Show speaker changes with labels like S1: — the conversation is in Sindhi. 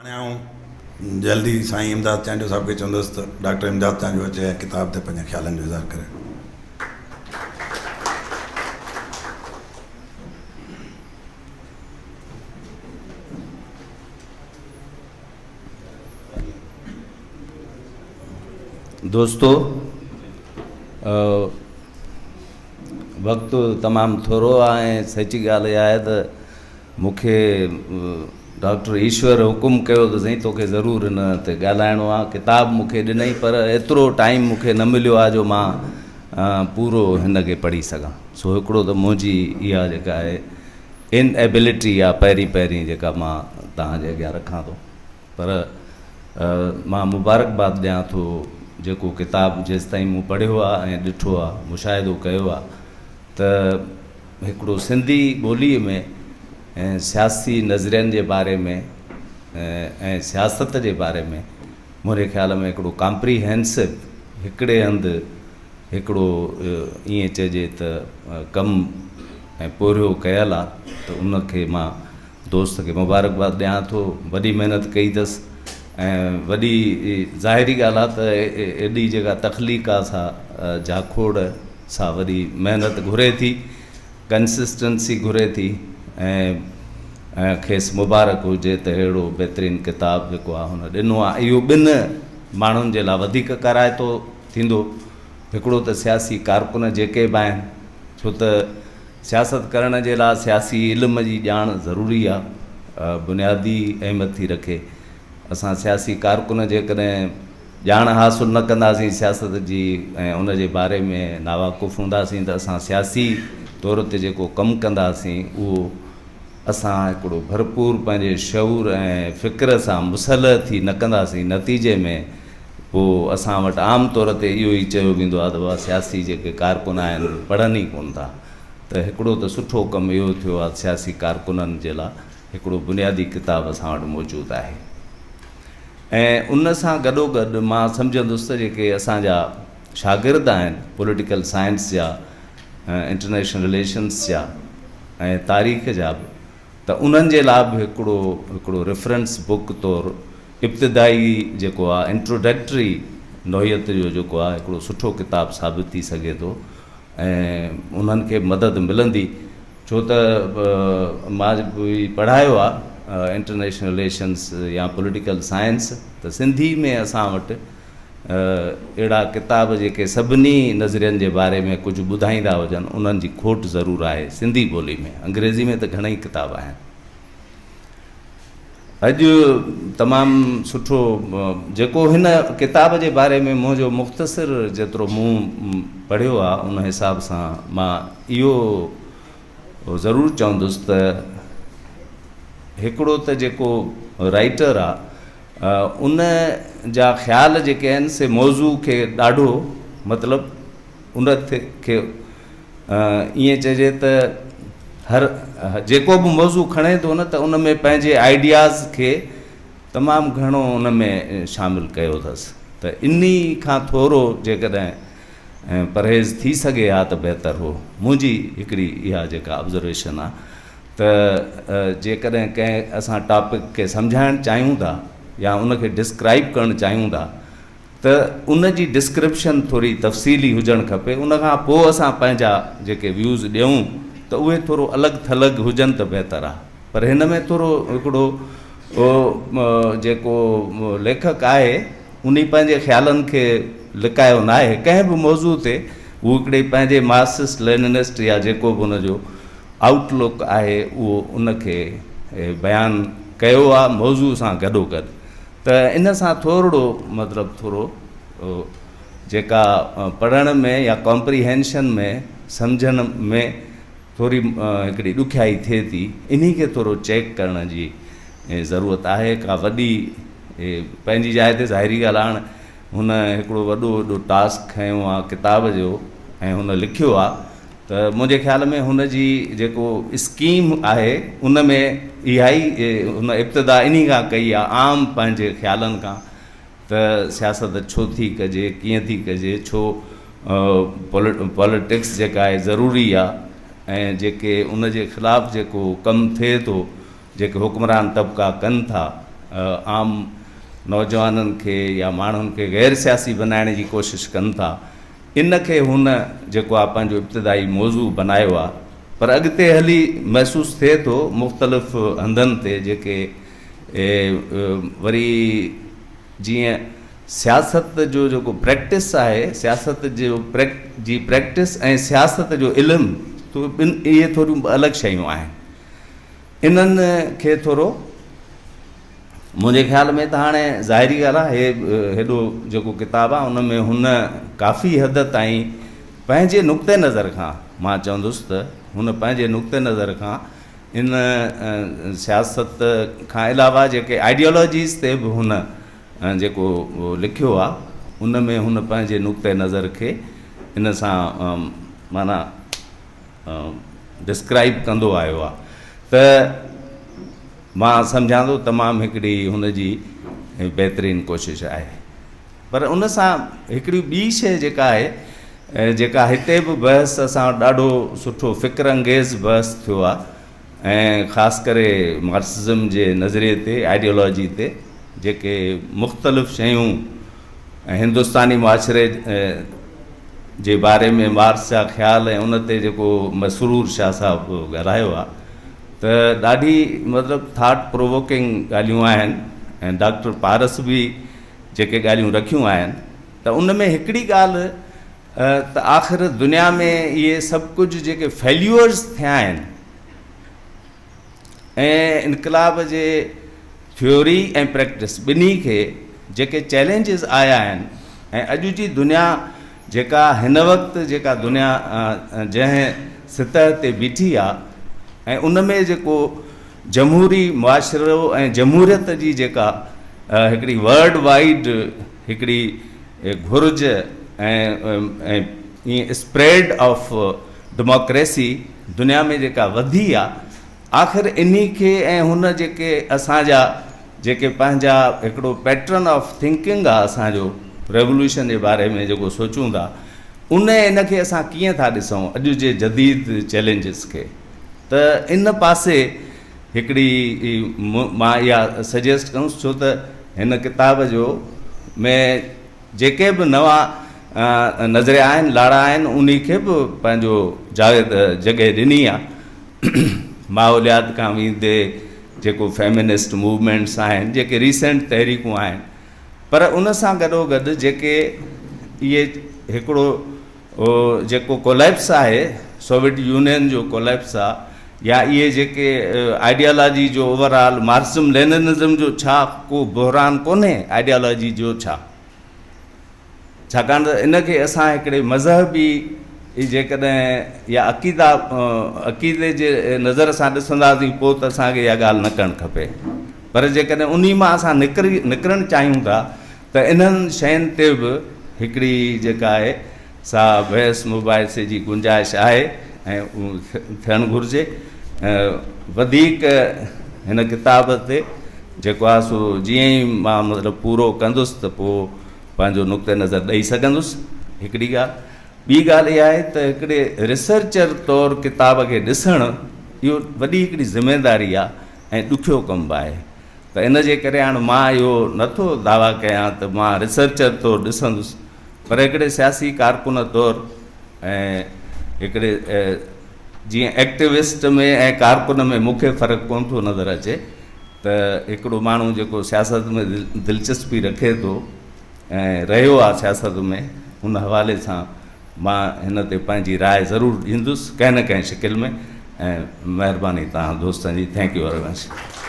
S1: هاڻي آئون جلدي سائين امداد چانڊيو صاحب کي چوندس ته ڊاڪٽر امداد چانڊيو اچي ۽ ڪتاب تي پنهنجن خيالن جو اظهار ڪري.
S2: دوستو وقت تمام ٿورو آهي ۽ سچي ڳالهه اها آهي ته مون کي ڊاڪٽر ايشور حڪم ڪيو ته سائين توکي ضرور ان تي ڳالهائڻو آهي. ڪتاب مون کي ڏنائين پر ايترو ٽائيم مون کي نه مليو آهي جو مان پورو هن کي پڙهي سگهان. سو هڪڙو ته منهنجي اها جيڪا آهي ان ايبلٽي آهي پهرين پهرين جيڪا مان توهان جي اڳيان رکان ٿو. پر مان مبارڪباد ڏيان ٿو جيڪو ڪتاب جيستائين مون پڙهيو آهي ۽ ڏٺو آهي مشاهدو ڪيو آهي ته هڪڙو سنڌي ٻوليء ۾ سياسي نظرين جي باري ۾ ۽ سياست جي باري ۾ منهنجي خيال ۾ هڪڙو ڪامپريهينسو هڪڙي هنڌ هڪڙو ائين چئجي ته ڪم ۽ پورهيو ڪيل آ ته ان کي مان دوست کي مبارڪباد ڏيان ٿو وڏي محنت ڪئي اٿس ۽ وڏي ظاهري ڳالهه آ ته ايڏي جيڪا تخليق آ سا جاکوڙ سا وڏي محنت گهري ٿي، ڪنسسٽنسي گهري ٿي ۽ کيس مبارڪ هجي ته اهڙو بهترين ڪتاب جيڪو آهي هن ڏنو آهي. اهو ٻن ماڻهن جي لاء وڌيڪ ڪارائتو ٿيندو، هڪڙو ته سياسي ڪارڪن جيڪي به آهن، ڇو ته سياست ڪرڻ جي لاء سياسي علم جي ڄاڻ ضروري آهي، بنيادي اهميت ٿي رکي. اسان سياسي ڪارڪن جيڪڏهن ڄاڻ حاصل نه ڪنداسين سياست جي ۽ ان جي باري ۾ ناواقف هونداسين ته اسان سياسي طور تي جيڪو ڪم ڪنداسين اهو اسان هڪڙو ڀرپور پنهنجي شعور ۽ فڪر سان مسلح ٿي نه ڪنداسين نتيجي ۾ پوء اسان وٽ عام طور تي اهو ئي چيو ويندو آهي ته بابا سياسي جيڪي ڪارڪن آهن اهي پڙهن ئي ڪونه ٿا ته هڪڙو ته سٺو ڪم اهو ٿيو آهي سياسي ڪارڪنن جي لاء هڪڙو بنيادي ڪتاب اسان وٽ موجود آهي. ۽ ان سان گڏوگڏ مان سمجهندس ته جيڪي اسان جا شاگرد آهن پوليٽيڪل سائنس جا، انٽرنيشنل رليشنس جا ۽ تاريخ جا به ته انهن جي لاء به هڪڙو هڪڙو ريفرنس بڪ طور ابتدائي جيڪو آهي انٽروڊڪٽري نوعيت جو جيڪو آهي هڪڙو سٺو ڪتاب ثابت ٿي سگهي ٿو ۽ انهن کي مدد ملندي. ڇو ته مان به پڙهايو آ انٽرنيشنل رليشنس يا پوليٽيڪل سائنس ته سنڌي ۾ اسان وٽ اهڙا ڪتاب جيڪي سڀني نظرين جي باري ۾ ڪجهه ٻڌائيندا هجن انهن جي کوٽ ضرور آهي سنڌي ٻولي ۾ انگريزي ۾ ته گهڻئي ڪتاب آهن. اڄ تمام سٺو جيڪو هن ڪتاب جي باري ۾ منهنجو مختصر جيترو مون پڙهيو آ ان حساب سان مان اهو ضرور چوندس ته هڪڙو ته جيڪو رائيٽر آ ان جا خيال جيڪي آهن سي موضوع کي ڏاڍو مطلب ان کي ائين چئجي ته هر جيڪو به موضوع کڻي ٿو نه ته ان ۾ پنهنجي آئيڊياز کي تمام گهڻو ان ۾ شامل ڪيو اٿس ته انهي کان ٿورو جيڪڏهن پرهيز ٿي سگهي ها ته بهتر هو منهنجي هڪڙي اها جيڪا آبزرويشن آهي ته جيڪڏهن ڪنهن اسان ٽاپڪ کي سمجهائڻ چاهيون ٿا يا ان کي ڊسڪرائب ڪرڻ چاهيون ٿا ته ان جي ڊسڪرپشن ٿوري تفصيلي هجڻ کپي ان کان پوء اسان پنهنجا جيڪي ويوز ڏيون ته اهي ٿورو الڳ ٿلڳ هجن ته بهتر آهي پر هن ۾ ٿورو هڪڙو جيڪو ليکڪ آهي انهي پنهنجي خيالن کي لڪايو نه آهي ڪنهن به موضوع تي هو هڪڙي پنهنجي مارڪسسٽ ليننسٽ يا جيڪو به ان جو آئوٽ لڪ آهي اهو ان کي بيان ڪيو آهي موضوع سان گڏوگڏ ته ان سان ٿورڙو مطلب ٿورو جيڪا پڙهڻ ۾ يا ڪامپريهينشن ۾ سمجهڻ ۾ ٿوري هڪڙي ڏکيائي ٿئي ٿي انهي کي ٿورو چيڪ ڪرڻ جي ضرورت آهي ڪا وڏي پنهنجي جاء تي ظاهري ڳالهه هاڻ هن هڪڙو وڏو وڏو ٽاسڪ کنيو آهي ڪتاب جو ۽ هن لکيو آهي ته منهنجي خيال ۾ هن جي جيڪو اسڪيم آهي ان ۾ اها ئي هن ابتدا انهي کان ڪئي آهي عام پنهنجي خيالن کان ته سياست ڇو ٿي ڪجي ڪيئن ٿي ڪجي ڇو پوليٽڪس جيڪا آهي ضروري آهي ۽ جيڪي ان جي خلاف جيڪو ڪم ٿئي ٿو جيڪي حڪمران طبقا ڪن ٿا عام نوجوانن کي يا ماڻهن کي غير سياسي بنائڻ جي ڪوشش ڪن ٿا ان کي هن جيڪو آ پنهنجو ابتدائي موضوع بنايو آ پر اڳتي هلي محسوس ٿئي ٿو مختلف هنڌن تي جيڪي وري جيئن سياست جو جيڪو پريڪٽس آهي سياست جو جي پريڪٽس ۽ سياست جو علم تو ٻن اهي ٿوريون الڳ شيون آهن انهن کي ٿورو منهنجي خيال ۾ ته هاڻي ظاهري ڳالهه آهي هي هيڏو جيڪو ڪتاب آهي ان ۾ هن ڪافي حد تائين پنهنجي نقطه نظر کان مان چوندس ته هن پنهنجي نقطه نظر کان ان سياست کان علاوه جيڪي آئيڊيالاجيز تي به هن جيڪو لکيو آهي ان ۾ هن پنهنجي نقطه نظر کي ان سان معنيٰ ڊسڪرائيب ڪندو آيو آهي ته مان سمجهان ٿو تمام هڪڙي هن جي بهترين ڪوشش آهي پر ان سان هڪڙي ٻي شيء جيڪا آهي جيڪا هتي به بحث اسان ڏاڍو سٺو فڪر انگيز بحث ٿيو آهي ۽ خاص ڪري مارڪسزم جي نظريي تي آئيڊيالاجي تي جيڪي مختلف شيون ۽ هندستاني معاشري جي باري ۾ مارڪس جا خيال ۽ ان تي جيڪو مسرور شاهه صاحب ڳالهايو آهي ته ڏاڍي مطلب ٿاٽ پرووڪنگ ڳالهيون آهن ۽ ڊاڪٽر پارس به جيڪي ڳالهيون رکيون آهن ته ان ۾ هڪڙي ڳالهه ته آخر دنيا ۾ اهي سڀ ڪجهه جيڪي فيليورز ٿيا آهن ۽ انقلاب جي ٿيوري ۽ پريڪٽس ٻنهي کي جيڪي چئلينجز آيا آهن ۽ اڄ جي دنيا جيڪا هن وقت جيڪا دنيا جنهن سطح تي بيٺي آ ۽ ان ۾ جيڪو جمهوري معاشرو ۽ جمهوريت جي جيڪا هڪڙي ورلڊ وائيڊ هڪڙي گهرج ۽ اسپريڊ آف ڊموڪريسي دنيا ۾ جيڪا وڌي آ آخر انهي کي ۽ هن جيڪي اسان جا جيڪي پنهنجا هڪڙو پيٽرن آف ٿنڪنگ آ اسان جو ريولوشن جي باري ۾ جيڪو سوچون ٿا ان ان کي اسان ڪيئن ٿا ڏسون اڄ جي جديد چئلينجز کي ته ان پاسي هڪڙي مان اها سجيسٽ ڪندس ڇو ته هن ڪتاب جو ۾ جيڪي به نوان نظريا آهن لاڙا آهن انهي کي به پنهنجو جاء جڳهه ڏني آ ماحوليات کان ويندي جيڪو فيمنسٽ موومينٽس آهن جيڪي ريسينٽ تحريڪون آهن پر ان سان گڏو گڏ جيڪي اهي هڪڙو جيڪو ڪوليپس آهي سوويٽ يونين جو ڪوليپس آ يا اهي جيڪي آئيڊيالاجي جو اوور آل مارڪسزم ليننزم جو ڇا ڪو بحران ڪونهي آئيڊيالاجي جو ڇا ڇاڪاڻ ته ان کي اسان هڪڙي مذهبي جيڪڏهن يا عقيدا عقيدي جي نظر سان ڏسنداسين پوء ته اسان کي اها ڳالهه نه ڪرڻ کپي پر جيڪڏهن انهي مان اسان نڪري نڪرڻ چاهيون ٿا ته انهن شين تي به هڪڙي جيڪا آهي سا بحث مباحثي جي گنجائش آهي ۽ ٿيڻ گهرجي وڌيڪ هن ڪتاب تي جيڪو آهي سو جيئن ئي مان مطلب پورو ڪندس ته پوء پنهنجو نقطه نظر ڏئي سگهندس هڪڙي ڳالهه ٻي ڳالهه اها آهي ته هڪڙي ريسرچر طور ڪتاب کي ڏسڻ اهو وڏي هڪڙي ذميداري آهي ۽ ڏکيو ڪم به آهي ته ان جي ڪري هاڻ مان اهو نٿو دعويٰ ڪيان ته مان ريسرچر طور ڏسندس پر هڪڙي سياسي ڪارڪن طور ۽ هڪڙي جيئن ايڪٽيوسٽ ۾ ۽ ڪارڪن ۾ مون کي فرق ڪونه ٿو نظر اچي ته هڪڙو ماڻهو جيڪو سياست ۾ دلچسپي رکي ٿو ۽ رهيو آهي سياست ۾ ان حوالي سان مان هن تي پنهنجي راء ضرور ڏيندس ڪنهن نه ڪنهن شڪل ۾ ۽ مهرباني توهان دوستن جي thank you very much.